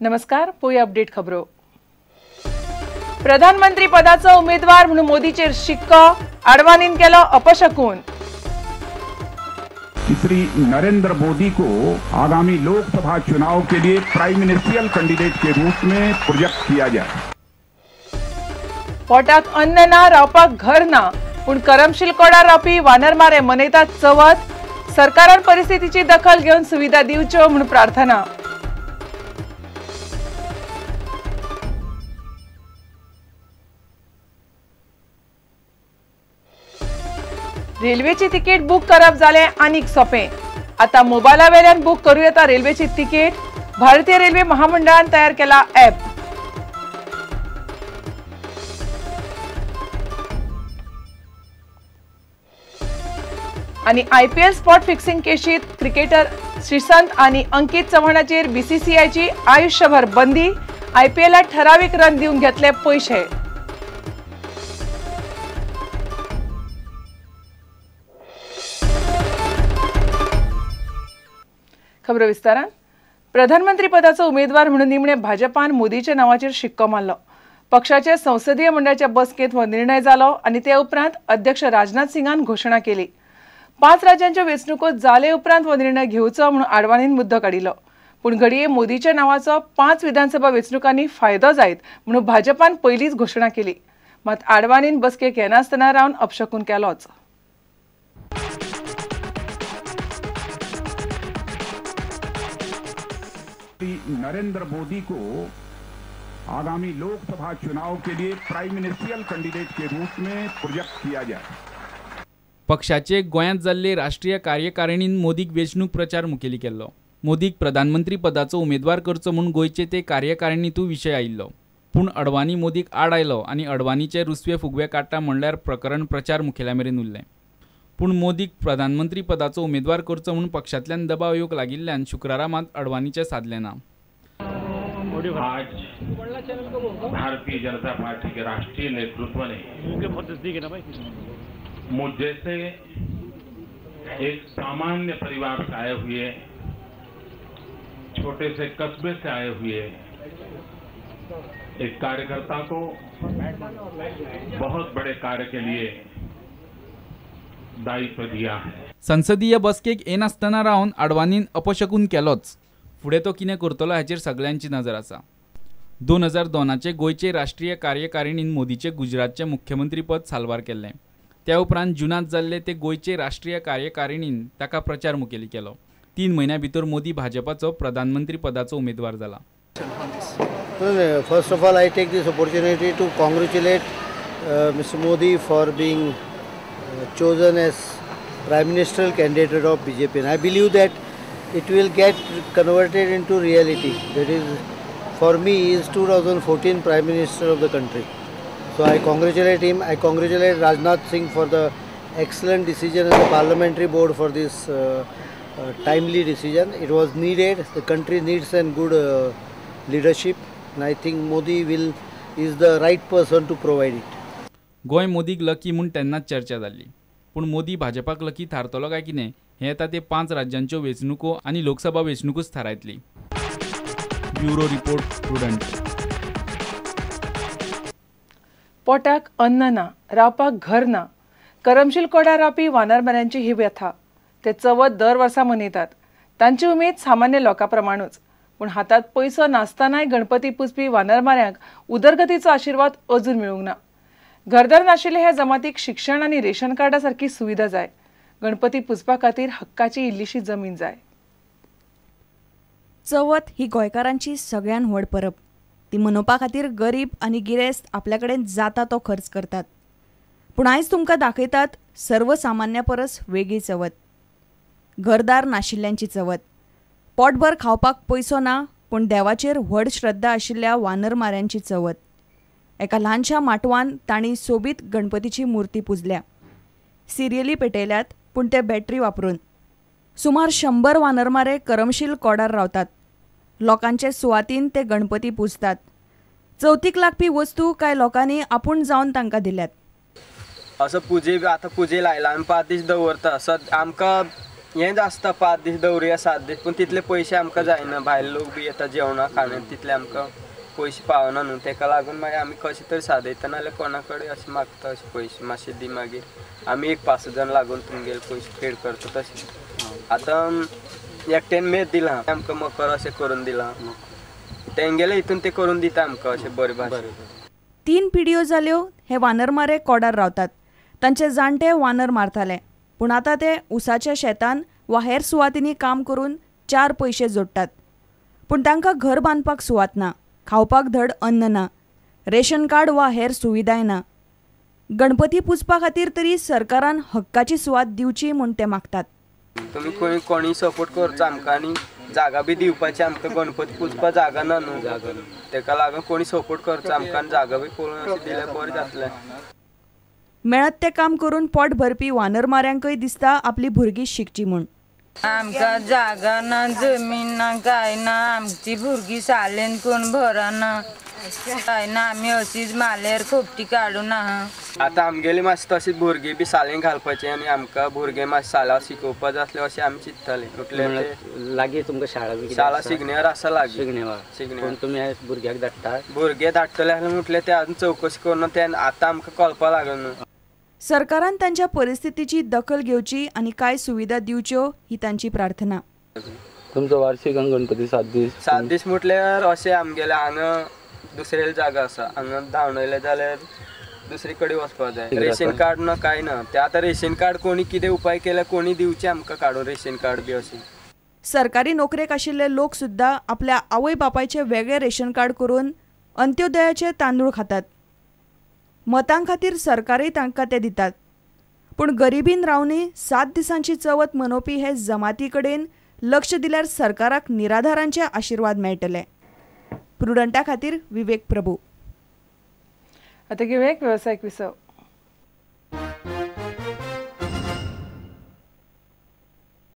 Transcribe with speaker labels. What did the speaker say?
Speaker 1: नमस्कार, पळोवया अपडेट खबरो। प्रधानमंत्री पदाचो उमेदवार म्हणून मोदीचेर शिक्को, आडवाणीन केलो अपशकून।
Speaker 2: श्री नरेंद्र मोदी को आगामी लोकसभा चुनाव के लिए प्राइम मिनिस्ट्रियल कैंडिडेट के रूप में प्रोजेक्ट किया जाए।
Speaker 1: पोटाक अन्न ना, रावपाक घर ना, पूण करमशील कोडार रावपी वानरमारे मनयतात चवथ। सरकारान परिस्थितीची दखल घेवन सुविधा दिवच्यो म्हूण प्रार्थना। रेल्वेची तिकीट बुक करप जालें आनीक सोंपें। आतां मोबायला वेल्यान बुक करूं येता रेल्वेची तिकीट। भारतीय रेल्वे महामंडळान तयार केला ॲप। आनी आयपीएल स्पॉट फिक्सिंग केशीत क्रिकेटर श्रीसंत आनी अंकित चव्हाणाचेर बीसीसीआयची आयुष्यभर बंदी। आयपीएलात ठरावीक रन दिवन घेतले पयशे। खबरो विस्तारान। प्रधानमंत्री पदाचो उमेदवार म्हणून निमणे भाजपान मोदीच्या नावाचेर शिक्को मारलो। पक्षाच्या संसदीय मंडळाच्या बसकेंत हो निर्णय जालो आनी ते उपरांत अध्यक्ष राजनाथ सिंगान घोशणा केली। 5 राज्यांच्यो वेंचणुको जाले उपरांत हो निर्णय घेवचो म्हणून आडवाणीन मुद्दो काडिल्लो। पूण घडये मोदीच्या नावाचो 5 विधानसभा वेंचणुकांनी फायदो जायत म्हणून भाजपान पयलींच घोशणा केली। मात आडवाणीन बसकेक येनासतना रावन अपशकून केलोच।
Speaker 2: नरेंद्र मोदी को आगामी लोकसभा चुनाव के लिए प्राइम मिनिस्ट्रियल कैंडिडेट के रूप में प्रोजेक्ट किया जाए।
Speaker 3: पक्षाचे गोंयांत जाल्ले राष्ट्रीय कार्यकारिणीन मोदीक वेंचणूक प्रचार मुखेली केल्लो। मोदीक प्रधानमंत्री पदाचो उमेदवार करचो म्हूण गोंयचे ते कार्यकारिणींतूय विशय आयिल्लो। पूण अडवाणी मोदीक आड आयलो आनी अडवाणीचे रुसवे फुगवे काडटा म्हणल्यार प्रकरण प्रचार मुखेल्या मेरेन उरलें। पूण मोदीक प्रधानमंत्री पदाचो उमेदवार करचो म्हूण पक्षांतल्यान दबाव येवंक लागिल्ल्यान शुक्रारा मात अडवाणीचें सादलें ना।
Speaker 4: आज भारतीय जनता पार्टी के राष्ट्रीय नेतृत्व ने मुझ जैसे एक सामान्य परिवार से आए हुए, छोटे से कस्बे से आए हुए एक कार्यकर्ता को बहुत बड़े कार्य के लिए दायित्व दिया है।
Speaker 3: संसदीय बसकेक येनासतना रावन आडवाणीन अपशकून केलोच। फुडें तो कितें करतलो हाचेर सगल्यांची नजर आसा। 2002 गोंयचे राष्ट्रीय कार्यकारिणीन मोदीचें गुजरातचें मुख्यमंत्रीपद साल्वार केल्लें। त्या उपरांत जुनांत जाल्ले ते गोंयचे राष्ट्रीय कार्यकारिणीन ताका प्रचार मुखेली केलो। 3 म्हयन्यां भितर मोदी भाजपाचो प्रधानमंत्री पदाचो उमेदवार जाला।
Speaker 5: First of all I take this opportunity to congratulate Mister Modi for being chosen as prime ministerial candidate of BJP, and I believe that it will get converted into reality. That is, for me, he is 2014 Prime Minister of the country. So I congratulate him. I congratulate Rajnath Singh for the excellent decision and the parliamentary board for this timely decision. It was needed. The country needs a good leadership, and I think Modi is the right person to provide it.
Speaker 3: Goa मोदीक lucky म्हूण तेन्नाच चर्चा जाल्ली। पूण मोदी भाजपाक lucky थारतलो काय कितें हें आतां ते 5 राज्यांच्यो वेंचणुको आनी लोकसभा वेंचणुकूच थारायतली। Bureau report, Prudent.
Speaker 1: पोटाक अन्न ना, रावपाक घर ना, करमशील कोडार रावपी वानरमाऱ्यांची ही व्यथा। ते चवथ दर वर्सा मनयतात। तांची उमेद सामान्य लोकां प्रमाणूच। पूण हातांत पयसो नासतनाय गणपती पुजपी वानरमाऱ्यांक उदरगतीचो आशिर्वाद अजून मेळूंक ना। घरदार नाशिल्ले ह्या जमातीक शिक्षण आनी रेशन कार्डा सारकी सुविधा जाय। गणपती पुजपा खातीर हक्काची इल्लीशी जमीन जाय।
Speaker 6: चवथ ही गोंयकारांची सगळ्यान व्हड परब। ती मनोवपा खातीर गरीब आनी गिरेस्त आपल्या कडेन जाता तो खर्च करतात। पूण आयज तुमकां दाखयतात सर्वसामान्या परस वेगळी चवथ, घरदार नाशिल्ल्यांची चवथ। पोटभर खावपाक पयसो ना पूण देवाचेर व्हड श्रद्धा आशिल्ल्या वानरमाऱ्यांची चवथ। एका ल्हानशा माटवान तांणी सोबीत गणपतीची मूर्ती पुजल्या। सिरियली पेटयल्यात पूण ते बॅटरी वापरून। सुमार 100 वानरमारे करमशील कोडार रावतात। लोकांचे सुवातीन ते गणपती पुजतात। चवथीक लागपी वस्तू कांय लोकांनी आपूण जावन तांकां दिल्यात।
Speaker 7: असो पुजे आतां पुजे लायला आमी 5 दीस दवरता। आमकां हेंच आसता 5 दीस दवरुया 7 दीस, पूण तितले पयशे आमकां जायना. भायले लोक बी येता जेवणा खाण्याक, तितले आमकां पयशे पावना न्हू. तेका लागून मागीर आमी कशें तरी सादयता, नाल्यार कोणा कडेन अशें मागता अशे पयशे मातशे दी, मागीर आमी एक 5 जाण लागून तुमगेले पयशे पेड करता तशें. आतां एकट्यान मेद दिलां आमकां, मकर अशें करून दिलां तेंगेले हितून ते करून दिता आमकां अशें बरें भाशेन.
Speaker 6: 3 पिढयो जाल्यो हे वानरमारे कोडार रावतात. तांचे जाणटे वानर मारताले, पूण आतां ते उसाच्या शेतान वा हेर सुवातींनी काम करून 4 पयशे जोडटात. पूण तांकां घर बांदपाक सुवात ना, खावपाक धड अन्न ना, रेशन कार्ड वा हेर सुविधाय ना. गणपती पुजपा खातीर तरी सरकारान हक्काची सुवात दिवची म्हूण ते मागतात.
Speaker 7: तुमी खंय कोणी सपोर्ट करचो आमकां आनी जागा बी दिवपाची आमकां, गणपती पुजपाक जागा ना न्हू, तेका लागून कोणी सपोर्ट करचो आमकां आनी जागा बी पळोवन अशें दिल्यार बरें जातलें.
Speaker 6: मेळत तें काम करून पोट भरपी वानरमाऱ्यांकय दिसता आपली भुरगीं शिकची म्हूण.
Speaker 8: आमकां जागा ना, जमीन ना, काय ना, आमची भुरगीं शाळेन कोण भरना काय ना, आमी अशीच माल्यार खोपटी काडून आहा.
Speaker 7: आतां आमगेली मातशी तशीच भुरगीं बी शाळेन घालपाची आनी आमकां भुरगे मातशे शाळा शिकोवपा जातले अशें आमी चिंतताले.
Speaker 9: लागीं तुमकां शाळा बी
Speaker 7: शाळा शिगण्यार आसा लागीं,
Speaker 9: शिगण्यार. तुमी भुरग्याक धाडटा?
Speaker 7: भुरगे धाडटले आसले म्हटल्यार ते अजून चवकशी करून ते आतां आमकां कळपा लागलो न्हू.
Speaker 6: सरकारान तांच्या परिस्थितीची दखल घेवची आनी कांय सुविधा दिवच्यो ही तांची प्रार्थना.
Speaker 10: तुमचो वार्षिक गणपती 7 दीस?
Speaker 7: 7 दीस म्हटल्यार अशें आमगेले हांगा दुसरे जागा आसा, हांगा धांवडयले जाल्यार दुसरी कडेन वचपाक जाय. रेशन कार्ड ना काय ना, ते आतां रेशन कार्ड कोणी कितें उपाय केल्यार कोणी दिवचें आमकां काडून रेशन कार्ड बी अशें.
Speaker 6: सरकारी नोकरेक आशिल्ले लोक सुद्दां आपल्या आवय बापायचे वेगळे रेशन कार्ड करून अंत्योदयाचे तांदूळ खातात. मतां खातीर सरकारय तांकां ते दितात, पूण गरिबीन रावनूय 7 दिसांची चवथ मनोवपी हे जमाती कडेन लक्ष दिल्यार सरकाराक निराधारांचे आशिर्वाद मेळटले. प्रुडंटा खातीर विवेक प्रभू.
Speaker 1: आतां घेवया एक वेवसायीक विसव.